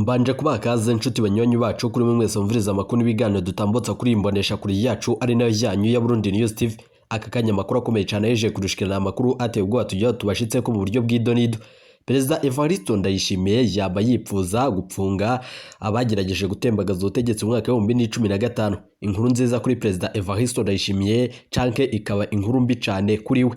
Mbanje kubaha ikaze nshuti banywanyi bacu, kuri mwe mwese mumviriza amakuru n'ibiganiro dutambutsa kuri iyi mboneshakure yacu, ari nayo yanyu ya Burundi News TV. Aka kanya amakuru akomeye cyane yeje kudushikirana, amakuru ateye ubwoba tugira tubashitse ko mu buryo bw'idonido. Perezida Evariste Ndayishimiye yaba yipfuza gupfunga abagerageje gutembagaza ubutegetsi mu mwaka wa 2015. Inkuru nziza kuri Perezida Evariste Ndayishimiye canke ikaba inkuru mbi cane kuri we.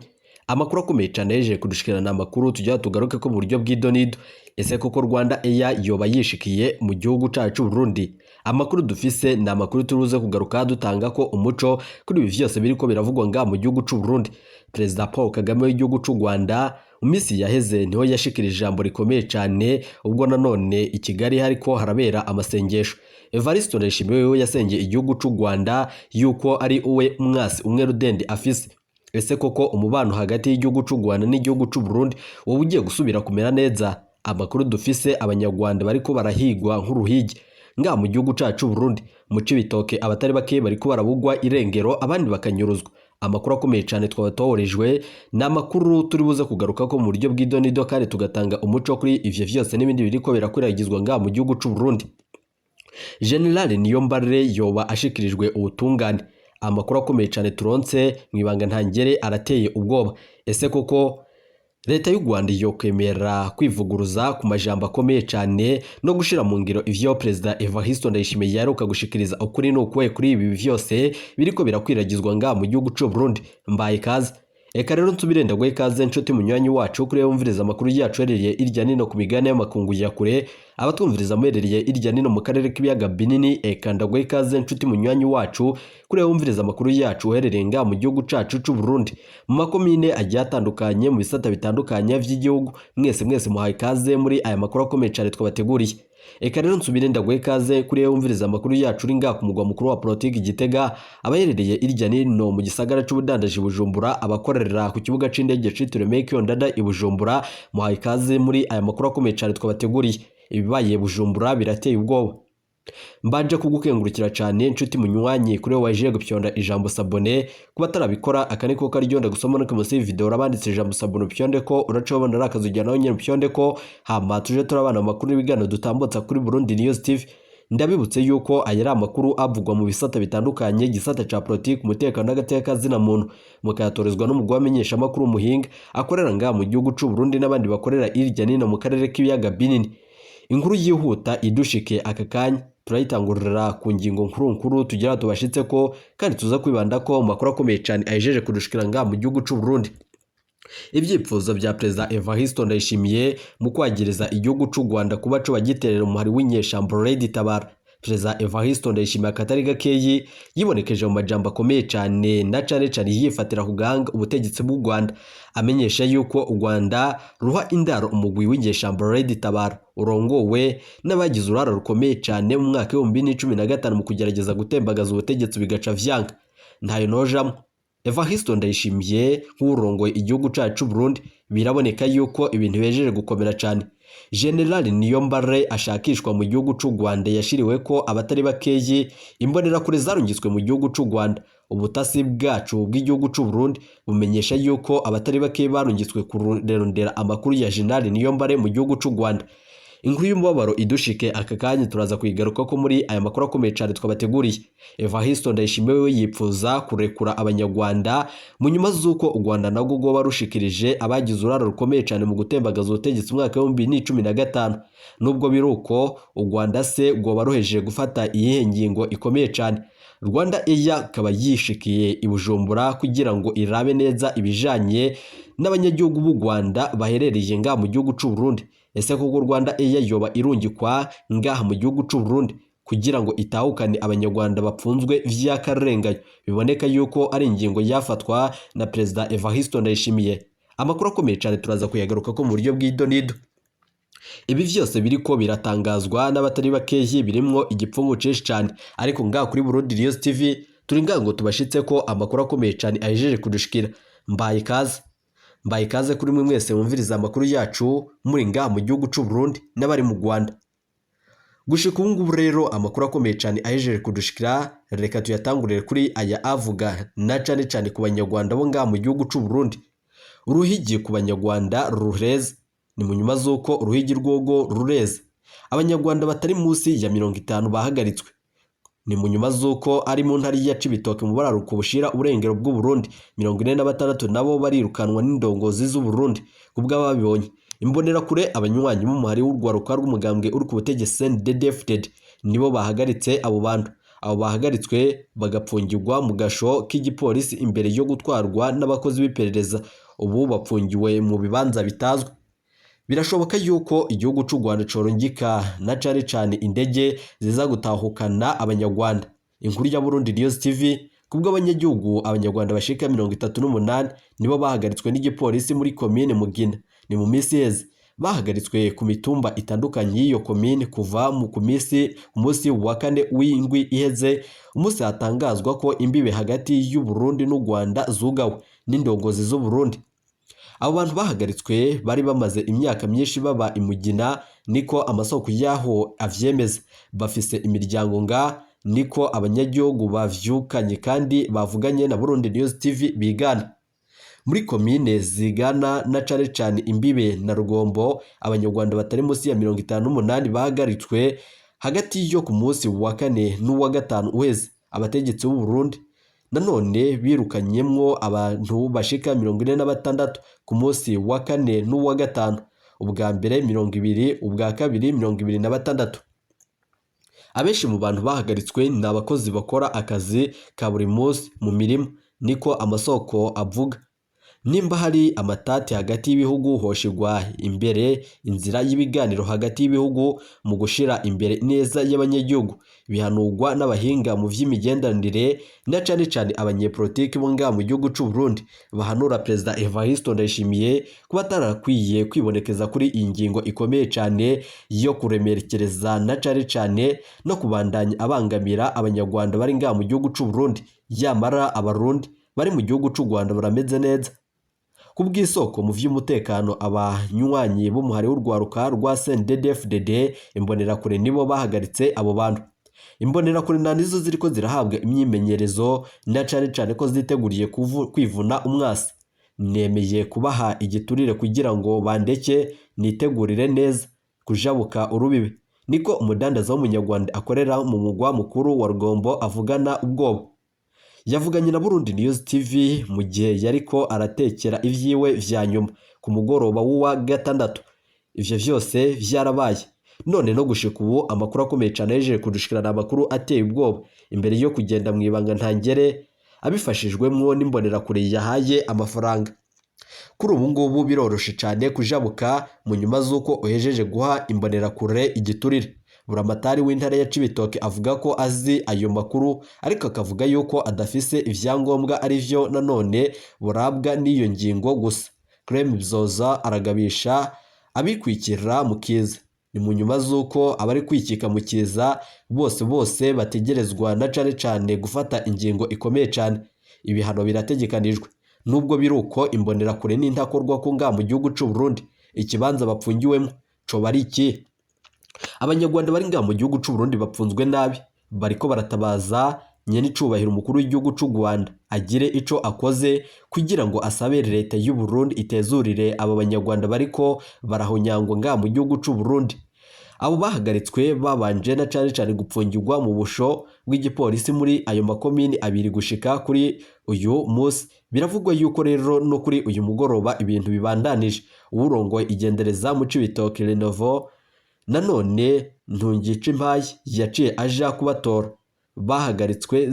Amakuru akomeye cyane yeje kudushikirana, amakuru tujya tugaruke ko mu buryo bw'idonido. Ese koko Rwanda Air yoba yishikiye mu gihugu cacu Burundi? Amakuru dufise ni amakuru turuze kugaruka dutanga ko umuco kuri ibi vyose biriko biravugwa nga mu gihugu c'u Burundi. Perezida Paul Kagame w'igihugu c'u Rwanda mu minsi yaheze niho yashikirije ijambo rikomeye cyane, ubwo nanone i Kigali hariko harabera amasengesho. Evariste Ndayishimiye we yasengeye igihugu c'u Rwanda yuko ari uwe mwasi umwe rudende afise. Ese koko umubano hagati y'igihugu c'u Rwanda n'igihugu c'u Burundi wowe ugiye gusubira kumera neza? Amakuru dufise, Abanyarwanda bariko barahigwa nk'uruhigi ngaha mu gihugu cacu Burundi. Mu Cibitoke abatari bake bariko barabugwa irengero, abandi bakanyuruzwa. Amakuru akomeye cyane twabatohorejwe ni amakuru turi buze kugaruka ko mu buryo bw'idonido, kandi tugatanga umuco kuri ivyo vyose n'ibindi biriko birakwiragizwa ngaha mu gihugu c'u Burundi. General Niyombare yoba ashikirijwe ubutungane. Amakuru akomeye cyane turonse mu ibanga ntangere arateye ubwoba. Ese koko leta y'u Rwanda yokwemera kwivuguruza ku majambo akomeye cyane no gushira mu ngiro ivyo Perezida Evariste Ndayishimiye yaheruka gushikiriza? Ukuri ni ukuhe kuri ibi vyose biriko birakwiragizwa ngaha mu gihugu c'u Burundi? Mbaye ikaze. Reka rero nsubire ndaguhe ikaze nshuti munywanyi wacu, kuri wumviriza amakuru yacu herereye irya nino ku migabane y'amakungu ya kure, abatwumviriza muherereye irya nino mu karere k'ibiyaga binini. Eka ndaguhe ikaze nshuti munywanyi wacu, kuri wumviriza amakuru yacu uherereye ngaha mu gihugu cacu c'u Burundi, mu makomine agiye atandukanye, mu bisata bitandukanye vy'igihugu. Mwese mwese muhaye ikaze muri aya makuru akomeye cyane twabateguriye. Eka rero nsubire ndaguhe ikaze kuri wumviriza amakuru yacu uri ngaha ku mugwa mukuru wa politiki Gitega, abaherereye irya nino mu gisagara c'ubudandaji Bujumbura, abakorera ku kibuga c'indege citiriwe Melchior Ndadaye i Bujumbura, muhaye ikaze muri aya makuru akomeye cyane twabateguriye. Ibibaye Bujumbura birateye ubwoba. Mbanje kugukengurukira cyane nshuti munywanyi, kuri wowe waje gupyonda ijambo s'abonner. Kuba atarabikora, aka niko karyo ndagusoma no munsi video urabanditse ijambo s'abonner, upyonde ko uraca ubona ari akazu nawe nyine upyonde ko, hama tuje turabana amakuru n'ibiganiro dutambutsa kuri Burundi News TV. Ndabibutse yuko aya ari amakuru avugwa mu bisata bitandukanye, igisata ca politiki, umutekano n'agateka zina muntu, mukayatorezwa n'umugwi w'amenyeshamakuru Muhinga akorera ngaha mu gihugu c'u Burundi n'abandi bakorera irya nino mu karere k'ibiyaga binini. Inkuru yihuta idushike aka kanya turayitangurira ku ngingo nkuru nkuru tugira tubashitse ko, kandi tuza kwibanda ko mu makuru akomeye cyane ahejeje kudushikira ngaha mu gihugu c'u Burundi. Ibyifuzo bya Perezida Evariste Ndayishimiye mu kwagiriza igihugu c'u Rwanda kuba co bagiterera umuhari w'inyeshambo Red Tabara. Perezida Evariste Ndayishimiye akatari gakeyi yibonekeje mu majambo akomeye cyane, na cane cane yifatira ku gahanga ubutegetsi bw'u Rwanda, amenyesha yuko u Rwanda ruha indaro umugwi w'inyeshambo Red Tabara urongowe n'abagize uruhara rukomeye cyane mu mwaka wa 2015 mu kugerageza gutembagaza ubutegetsi bigaca vyanga. Ntayo nojamwo. Evariste Ndayishimiye nk'urongoye igihugu cacu Burundi, biraboneka yuko ibintu bejeje gukomera cyane. General Niyombare ashakishwa mu gihugu c'u Rwanda yashiriwe ko abatari bakeyi imbonerakure zarungitswe mu gihugu c'u Rwanda. Ubutasi bwacu bw'igihugu c'u Burundi bumenyesha yuko abatari bakeyi barungitswe kurondera amakuru ya General Niyombare mu gihugu c'u Rwanda. Inkuru y'umubabaro idushike aka kanya turaza kuyigaruka ko muri aya makuru akomeye cyane twabateguriye. Evariste Ndayishimiye we yipfuza kurekura Abanyarwanda mu nyuma z'uko u Rwanda narwo rwoba rushikirije abagize uruhara rukomeye cyane mu gutembagaza ubutegetsi mu mwaka wa 2015. Nubwo biri uko, u Rwanda se rwoba ruhejeje gufata iyihe ngingo ikomeye cyane? Rwanda Air ikaba yishikiye i Bujumbura kugira ngo irabe neza ibijanye n'abanyagihugu b'u Rwanda baherereye ngaha mu gihugu c'u Burundi. Ese koko Rwanda Air yoba irungikwa ngaha mu gihugu c'u Burundi kugira ngo itahukane Abanyarwanda bapfunzwe vy'akarenganyo? Biboneka yuko ari ingingo yafatwa na Perezida Evariste Ndayishimiye. Amakuru akomeye cyane turaza kuyagaruka ko mu buryo bw'idonido. Ibi vyose biriko biratangazwa n'abatari bakeyi birimwo igipfungu cinshi cyane, ariko ngaha kuri Burundi News TV turi ngaha ngo tubashitse ko amakuru akomeye cyane ahejeje kudushikira. Mbaye ikaze, mbaye ikaze kuri mwe mwese mwumviriza amakuru yacu muri ngaha mu gihugu c'u Burundi n'abari mu Rwanda. Gushika ubu ngubu rero, amakuru akomeye cyane ahejeje kudushikira reka tuyatangurire kuri aya avuga na cane cane ku Banyarwanda bo ngaha mu gihugu c'u Burundi. Uruhigi ku Banyarwanda rureze. Ni mu nyuma z'uko uruhigi rwogo rureze. Abanyarwanda batari munsi ya 50 bahagaritswe. Ni mu nyuma z'uko ari mu ntara ya Cibitoke mu buraruko bushira uburengero bw'u Burundi, 46 nabo barirukanwa n'indongozi z'u Burundi kubw'ababibonye. Imbonerakure, abanywanyi b'umuhari w'urwaruka rw'umugambwe uri ku butegetsi CNDD-FDD, nibo bahagaritse abo bantu. Abo bahagaritswe bagapfungirwa mu gasho k'igipolisi imbere yo gutwarwa n'abakozi b'iperereza, ubu bapfungiwe mu bibanza bitazwi. Birashoboka yuko igihugu c'u Rwanda corungika na cane cane indege ziza gutahukana abanyarwanda. Inkuru ya Burundi News TV: kubw'abanyagihugu, abanyarwanda bashika 38 nibo bahagaritswe n'igipolisi muri komine Mugina. Ni mu minsi iheze. Bahagaritswe ku mitumba itandukanye y'iyo komine kuva mu ku minsi ku munsi wa kane w'indwi iheze, umunsi hatangazwa ko imbibe hagati y'u Burundi n'u Rwanda zugawe n'indongozi z'u Burundi. Abo bantu bahagaritswe bari bamaze imyaka myinshi baba imugina, niko amasoko yaho avyemeza. Bafise imiryango nga, niko abanyagihugu bavyukanye kandi bavuganye na Burundi News TV bigana. Muri komine zigana na cane cane imbibe na Rugombo, abanyarwanda batari munsi ya 58 bahagaritswe hagati yo ku munsi wa kane n'uwa gatanu uheze. Abategetsi b'u Burundi nanone birukanyemwo abantu bashika 46 ku munsi wa kane n'uwa gatanu, ubwa mbere 20, ubwa kabiri 26. Abenshi mu bantu bahagaritswe ni abakozi bakora akazi ka buri munsi mu mirima, niko amasoko avuga. Nimba hari amatati hagati y'ibihugu, hoshigwa imbere inzira y'ibiganiro hagati y'ibihugu mu gushira imbere neza y'abanyagihugu. Bihanurwa n'abahinga mu vy'imigenderanire na cane cane abanyepolitiki bo ngaha mu gihugu c'u Burundi, bahanura Perezida Evariste Ndayishimiye kuba atarakwiye kwibonekeza kuri iyi ngingo ikomeye cane yo kuremekereza na cane cane no kubandanya abangamira abanyarwanda bari ngaha mu gihugu c'u Burundi, yamara abarundi bari mu gihugu c'u Rwanda barameze neza. Ku bw'isoko mu vy'umutekano, abanywanyi b'umuhari w'urwaruka rwa CNDD-FDD imbonerakure nibo bahagaritse abo bantu. Imbonerakure nta nizo ziriko zirahabwa imyimenyerezo, na cane cane ko ziteguriye kwivuna umwasi. Nemeye kubaha igiturire kugira ngo bandeke nitegurire neza kujabuka urubibe, niko umudandaza w'umunyarwanda akorera mu mugwa mukuru wa Rugombo avugana ubwoba. Yavuganye na Burundi News TV mu gihe yariko aratekera ivyiwe vya nyuma ku mugoroba w'uwa gatandatu. Ivyo vyose vyarabaye none no gushika ubu amakuru akomeye cane yejeje kudushikirana, amakuru ateye ubwoba. Imbere yo kugenda mu ibanga ntangere abifashijwemwo n'imbonerakure yahaye amafaranga, kuri ubu ngubu biroroshe cane kujabuka mu nyuma z'uko uhejeje guha imbonerakure igiturire. Buramatari w'intara ya Cibitoke avuga ko azi ayo makuru, ariko akavuga yuko adafise ivyangombwa arivyo nanone burabwa n'iyo ngingo gusa. Clem Bizoza aragabisha abikwikira mu kiza. Ni mu nyuma z'uko abari kwikika mu kiza bose bose bategerezwa na cane cane gufata ingingo ikomeye cane. Ibihano birategekanijwe. Nubwo biri uko, imbonerakure n'intakorwa ko ngaha mu gihugu c'u Burundi, ikibanza bapfungiwemo coba ari ikihe? Abanyarwanda bari ngaha mu gihugu c'u Burundi bapfunzwe nabi, bariko baratabaza nyenicubahiro umukuru w'igihugu c'u Rwanda agire ico akoze kugira ngo asabe leta y'u Burundi itezurire aba banyarwanda bariko barahonyangwa ngaha mu gihugu c'u Burundi. Abo bahagaritswe babanje na cane cane gupfungirwa mu busho bw'igipolisi muri ayo makomini abiri gushika kuri uyu munsi. Biravugwa yuko rero no kuri uyu mugoroba ibintu bibandanije. Uwurongoye igendereza mu Cibitoke Lenovo nanone Ntungicimpaye yaciye aja kubatora. Bahagaritswe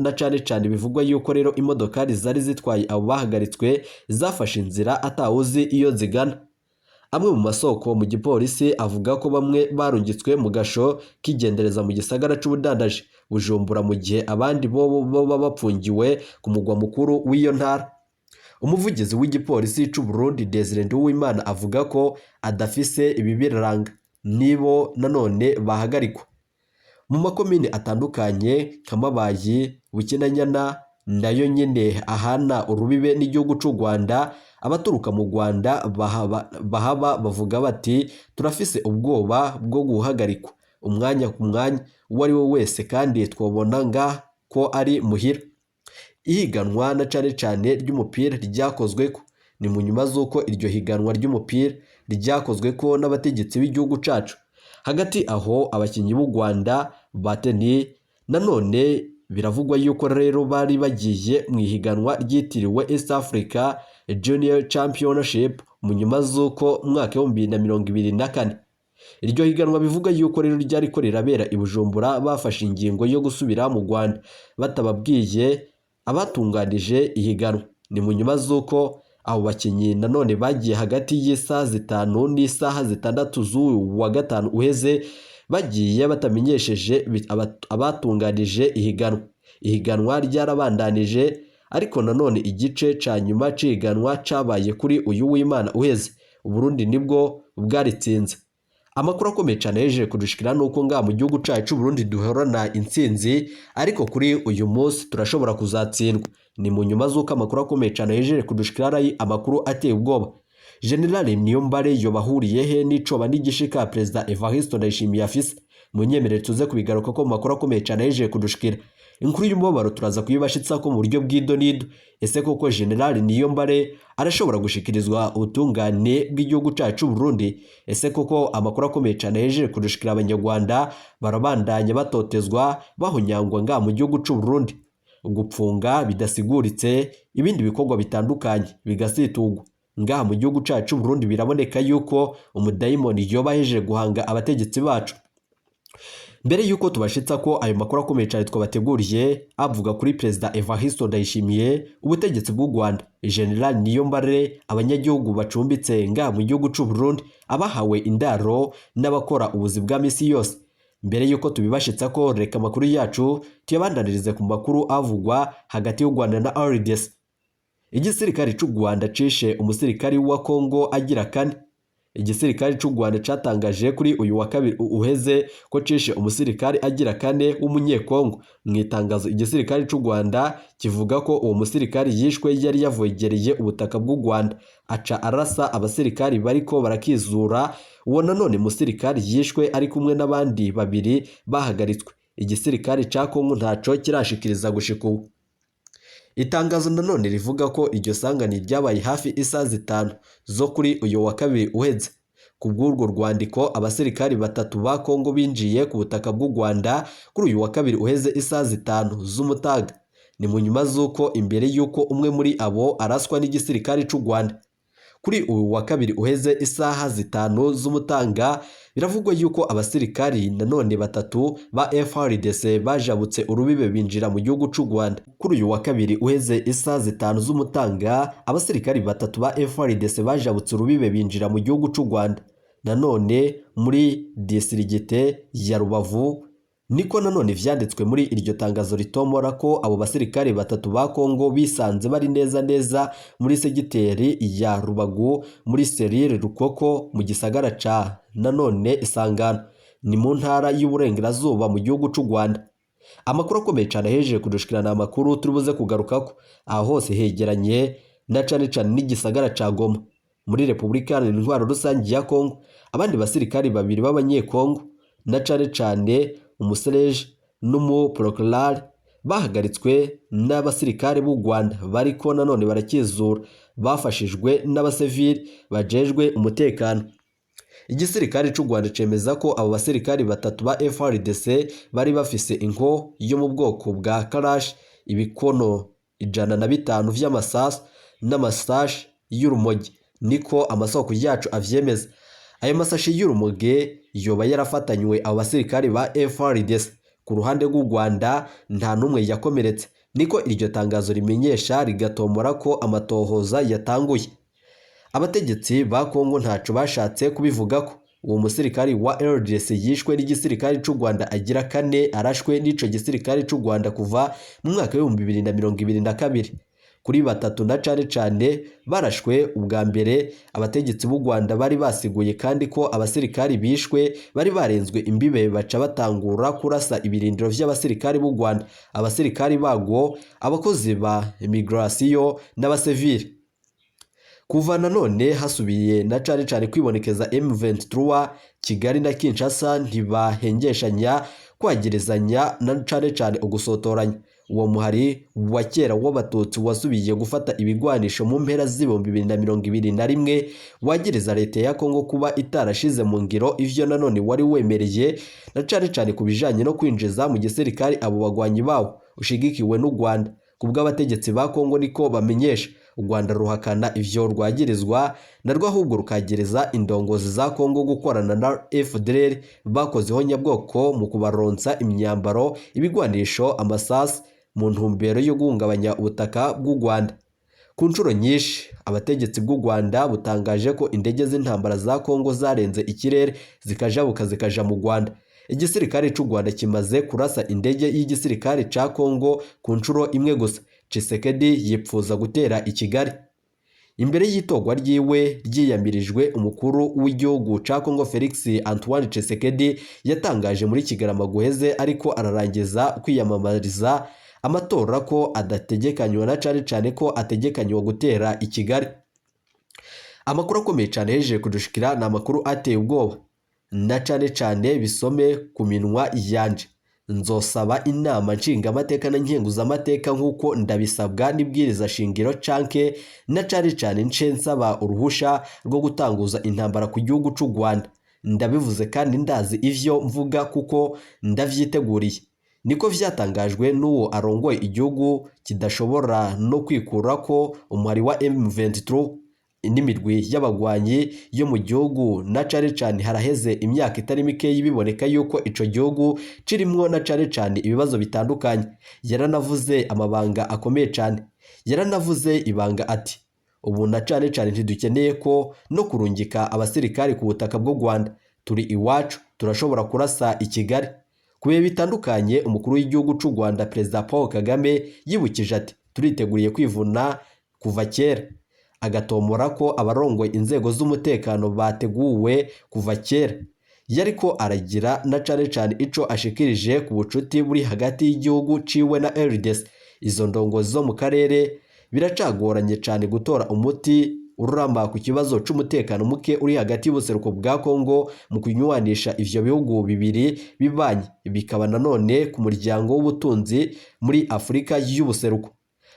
na cane cane bivugwa yuko rero imodokari zari zitwaye abo bahagaritswe zafashe inzira atawuzi iyo zigana. Amwe mu masoko mu gipolisi avuga ko bamwe barungitswe mu gasho k'igendereza mu gisagara c'ubudandaji Bujumbura, mu gihe abandi bo baba bapfungiwe ku mugwa mukuru w'iyo ntara. Umuvugizi w'igipolisi c'u Burundi Desire Nduwimana avuga ko adafise ibibiranga nibo nanone bahagarikwa. Mu makomine atandukanye nka Mabayi, Bukinanyana nayo nyene ahana urubibe n'igihugu c'u Rwanda, abaturuka mu Rwanda bahaba bavuga bati turafise ubwoba bwo guhagarikwa umwanya ku mwanya uwo ari we wese, kandi twobona nga ko ari muhira. Ihiganwa na cane cane ry'umupira ryakozweko. Ni mu nyuma z'uko iryo higanwa ry'umupira ryakozweko n'abategetsi b'igihugu cacu. Hagati aho abakinyi b'u Rwanda ba tennis nanone biravugwa yuko rero bari bagiye mu ihiganwa ryitiriwe East Africa Junior Championship mu nyuma z'uko mwaka 2024 iryo higanwa bivuga yuko rero ryariko rirabera i Bujumbura, bafashe ingingo yo gusubira mu Rwanda batababwiye abatunganije ihiganwa. Ni mu nyuma z'uko abo bakinyi nanone bagiye hagati y'isaha 5 n'isaha 6 z'uyu wa gatanu uheze, bagiye batamenyesheje abatunganije ihiganwa. Ihiganwa ryarabandanije, ariko nanone igice ca nyuma c'ihiganwa cabaye kuri uyu w'Imana uheze, Uburundi nibwo bwaritsinze. Amakuru akomeye cyane yeje kudushikira nuko nga mu gihugu cacu Burundi duhorana intsinzi, ariko kuri uyu munsi turashobora kuzatsindwa. Ni mu nyuma z'uko amakuru akomeye cyane yeje kudushikira ari amakuru ateye ubwoba. General Niyombare yobahuriye he n'icoba n'igishika Perezida Evariste Ndayishimiye afise? Munyemerere tuze kubigaruka ko mu makuru akomeye cyane yeje kudushikira. Inkuru y'umubabaro turaza kuyibashitsa ko mu buryo bw'idonido. Ese koko General Niyombare arashobora gushikirizwa ubutungane bw'igihugu cacu Burundi? Ese koko amakuru akomeye cyane yeje kudushikira, abanyarwanda barabandanya batotezwa bahunyangwa nga mu gihugu c'u Burundi, gupfunga bidasiguritse, ibindi bikorwa bitandukanye bigasitugwa ngaha mu gihugu cacu Burundi. Biraboneka yuko umudayimoni yoba ahejeje guhanga abategetsi bacu. Mbere yuko tubashitsa ko ayo makuru akomeye cyane twabateguriye avuga kuri Perezida Evariste Ndayishimiye, ubutegetsi bw'u Rwanda, General Niyombare, abanyagihugu bacumbitse ngaha mu gihugu c'u Burundi, abahawe indaro n'abakora ubuzi bwa misi yose, mbere yuko tubibashitsa ko, reka amakuru yacu tuyabandanirize ku makuru avugwa hagati y'u Rwanda na RDC. Igisirikare c'u Rwanda cishe umusirikari wa Kongo agira kane. Igisirikare c'u Rwanda catangaje kuri uyu wa kabiri uheze ko cishe umusirikare agira kane w'umunyekongo. Mu itangazo igisirikare c'u Rwanda kivuga ko uwo musirikare yishwe yari yavogereye ubutaka bw'u Rwanda, aca arasa abasirikari bariko barakizura. Uwo nanone musirikare yishwe ari kumwe n'abandi babiri bahagaritswe. Igisirikare ca Kongo ntaco kirashikiriza gushika ubu. Itangazo nanone rivuga ko iryo sanganya ryabaye hafi isaha 5 zo kuri uyu wa kabiri uheze. Ku bw'urwo rwandiko, abasirikari batatu ba Kongo binjiye ku butaka bw'u Rwanda kuri uyu wa kabiri uheze isaha 5 z'umutaga. Ni mu nyuma z'uko imbere y'uko umwe muri abo araswa n'igisirikare c'u Rwanda. Kuri uyu wa kabiri uheze isaha 5 z'umutaga, biravugwa yuko abasirikari nanone batatu ba FARDC bajabutse urubibe binjira mu gihugu c'u Rwanda. Kuri uyu wa kabiri uheze isaha 5 z'umutaga, abasirikari batatu ba FARDC bajabutse urubibe binjira mu gihugu c'u Rwanda, nanone muri distrigite ya Rubavu. Niko nanone vyanditswe muri iryo tangazo ritomora ko abo basirikare batatu ba Kongo bisanze bari neza neza muri segiteri ya Rubagu, muri serire Rukoko, mu gisagara ca nanone Isangano, ni mu ntara y'Uburengerazuba mu gihugu c'u Rwanda. Amakuru akomeye cyane ahejeje kudushikirana, amakuru turi buze kugarukako, aho hose hegeranye na cane cane n'igisagara ca Goma muri Repubulika Iharanira Intwaro Rusange ya Kongo. Abandi basirikari babiri b'abanyekongo, na cane cane umusereje n'umuprokurari, bahagaritswe n'abasirikare b'u Rwanda bariko nanone barakizura, bafashijwe n'abasivili bajejwe umutekano. Igisirikare c'u Rwanda cemeza ko abo basirikari batatu ba FARDC bari bafise inko yo mu bwoko bwa Kalash, ibikono 105 vy'amasasu n'amasashi y'urumogi, niko amasoko yacu avyemeza. Ayo masashi y'urumogi yoba yarafatanywe abo basirikari ba FARDC. Ku ruhande rw'u Rwanda nta n'umwe yakomeretse, niko iryo tangazo rimenyesha, rigatomora ko amatohoza yatanguye. Abategetsi ba Kongo ntaco bashatse kubivugako. Uwo musirikari wa RDC yishwe n'igisirikare c'u Rwanda agira kane arashwe n'ico gisirikare c'u Rwanda kuva mu mwaka w'2022. Kuri batatu na cane cane barashwe ubwa mbere, abategetsi b'u Rwanda bari basiguye kandi ko abasirikari bishwe bari barenzwe imbibe, baca batangura kurasa ibirindiro vy'abasirikari b'u Rwanda, abasirikari bagwo, abakozi ba immigration n'abasivili. Kuva nanone hasubiye na cane cane kwibonekeza M23, Kigali na Kinshasa ntibahengeshanya kwagerezanya na cane cane ugusotoranya. Uwo muhari wa kera w'abatutsi wasubiye gufata ibigwanisho mu mpera z'2021, wagiriza leta ya Kongo kuba itarashize mu ngiro ivyo nanone wari wemereye, na cane cane ku bijanye no kwinjiza mu gisirikare abo bagwanyi bawo ushigikiwe n'u Rwanda. Kubw'abategetsi ba Kongo niko bamenyesha. U Rwanda ruhakana ivyo rwagirizwa narwo, ahubwo rukagereza indongozi za Kongo gukorana na FDLR bakozeho nyabwoko mu kubaronsa imyambaro, ibigwanisho, amasasu mu ntumbero yo guhungabanya ubutaka bw'u Rwanda. Ku nshuro nyinshi abategetsi bw'u Rwanda butangaje ko indege z'intambara za Kongo zarenze ikirere zikajabuka zikaja mu Rwanda. Igisirikare cy'u Rwanda kimaze kurasa indege y'igisirikare ca Kongo ku nshuro imwe gusa. Tshisekedi yipfuza gutera i Kigali. Imbere y'itorwa ryiwe ryiyamirijwe, umukuru w'igihugu ca Kongo Felix Antoine Tshisekedi yatangaje muri Kigarama guheze ariko ararangiza kwiyamamariza amatora ko adategekanywa na cane cane ko ategekanywa gutera i Kigali. Amakuru akomeye cane yejeje kudushikira ni amakuru ateye ubwoba, na cane cane bisome ku minwa yanje. Nzosaba inama nshingamateka na nkenguzamateka nk'uko ndabisabwa n'ibwiriza shingiro, canke na cane cane nce nsaba uruhusha rwo gutanguza intambara ku gihugu c'u Rwanda. Ndabivuze kandi ndazi ivyo mvuga kuko ndavyiteguriye. Niko vyatangajwe n'uwo arongoye igihugu kidashobora no kwikura ko umuhari wa M23 n'imirwi y'abagwanyi yo mu gihugu, na cane cane haraheze imyaka itari mikeyi biboneka yuko ico gihugu kirimwo na cane cane ibibazo bitandukanye. Yaranavuze amabanga akomeye cane, yaranavuze ibanga ati: "Ubu na cane cane ntidukeneye ko no kurungika abasirikari ku butaka bw'u Rwanda, turi iwacu, turashobora kurasa i Kigali." Ku bihe bitandukanye umukuru w'igihugu c'u Rwanda Perezida Paul Kagame yibukije ati: "Turiteguriye kwivuna kuva kera", agatomora ko abarongoye inzego z'umutekano bateguwe kuva kera. Yariko aragira na cane cane ico ashikirije ku bucuti buri hagati y'igihugu ciwe na RDC. Izo ndongozi zo mu karere biracagoranye cane gutora umuti urama ku kibazo c'umutekano muke uri hagati y'ubuseruko bwa Kongo mu kunywanisha ivyo bihugu bibiri bibanye, bikaba nanone ku muryango w'ubutunzi muri Afurika y'ubuseruko.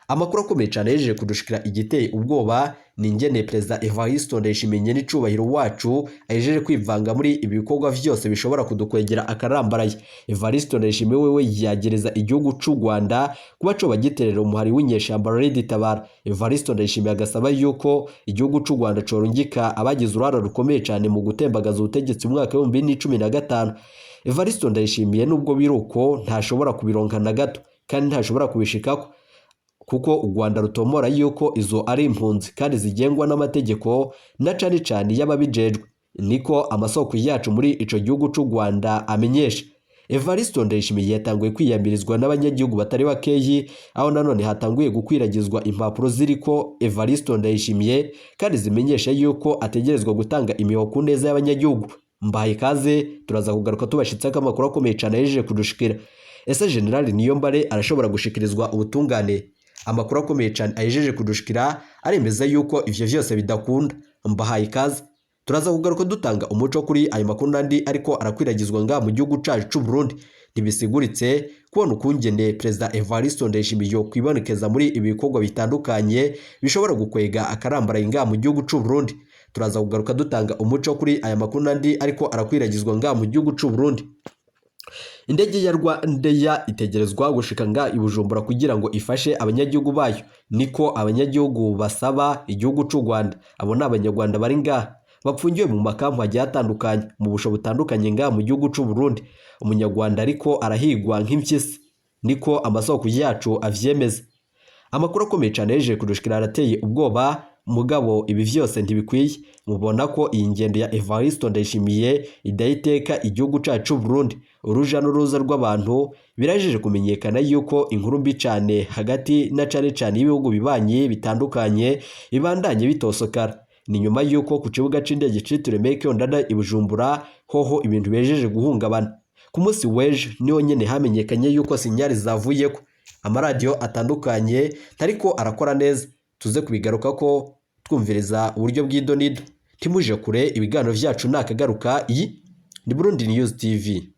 Amakuru akomeye cyane yejeje kudushikira, igiteye ubwoba ni ingene Perezida Evariste Ndayishimiye n'icubahiro wacu ahejeje kwivanga muri ibi bikorwa vyose bishobora kudukwegera akarambaraye. Evariste Ndayishimiye wewe yagereza igihugu c'u Rwanda kuba coba giterera umuhari w'inyeshamba Red Tabara. Evariste Ndayishimiye agasaba yuko igihugu c'u Rwanda corungika abagize uruhara rukomeye cyane mu gutembagaza ubutegetsi mu mwaka w'2015. Evariste Ndayishimiye nubwo biruko ntashobora kubironka na gato kandi ntashobora kubishikako, kuko u Rwanda rutomora yuko izo ari impunzi kandi zigengwa n'amategeko na cane cane y'ababijejwe, niko amasoko yacu muri ico gihugu c'u Rwanda amenyesha. Evariste Ndayishimiye yatanguye kwiyamirizwa n'abanyagihugu batari bakeyi, aho nanone hatanguye gukwiragizwa impapuro ziriko Evariste Ndayishimiye kandi zimenyesha yuko ategerezwa gutanga imihoho ku neza y'abanyagihugu. Mbahaye ikaze, turaza kugaruka tubashitseko amakuru akomeye cane yahejeje kudushikira. Ese General Niyombare arashobora gushikirizwa ubutungane? Amakuru akomeye cyane ahejeje kudushikira aremeza yuko ivyo vyose bidakunda. Mbahaye ikaze, turaza kugaruka dutanga umuco kuri ayo makuru n'andi ariko arakwiragizwa nga mu gihugu cacu c'u Burundi. Ntibisiguritse kubona ukungene Perezida Evariste Ndayishimiye kwibonekeza muri ibi bikorwa bitandukanye bishobora gukwega akarambaraye nga mu gihugu c'u Burundi. Turaza kugaruka dutanga umuco kuri aya makuru n'andi ariko arakwiragizwa nga mu gihugu c'u Burundi. Indege ya Rwandeya itegerezwa gushika nga i Bujumbura kugira ngo ifashe abanyagihugu bayo, niko abanyagihugu basaba igihugu c'u Rwanda. Abo ni abanyarwanda bari ngaha bapfungiwe mu makampu agiye atandukanye mu busho butandukanye ngaha mu gihugu c'u Burundi. Umunyarwanda ariko arahigwa nk'impyisi, niko amasoko yacu avyemeza. Amakuru akomeye cyane yejeje kudushikira arateye ubwoba, mugabo ibi vyose ntibikwiye. Mubona ko iyi ngendo ya Evariste Ndayishimiye idahiteka igihugu cacu c'u Burundi. Uruja n'uruza rw'abantu birajeje kumenyekana yuko inkuru mbi cane hagati na cane cane y'ibihugu bibanyi bitandukanye ibandanye bitosokara. Ni nyuma yuko ku kibuga c'indege citiriwe Melchior Ndadaye i Bujumbura hoho ibintu bejeje guhungabana. Ku munsi w'ejo niho nyene hamenyekanye yuko sinyari zavuyeko, amaradiyo atandukanye tariko arakora neza. Tuze kubigaruka ko twumviriza uburyo bw'idonido. Ntimuje kure, ibiganiro vyacu nakagaruka. Iyi ni Burundi News TV.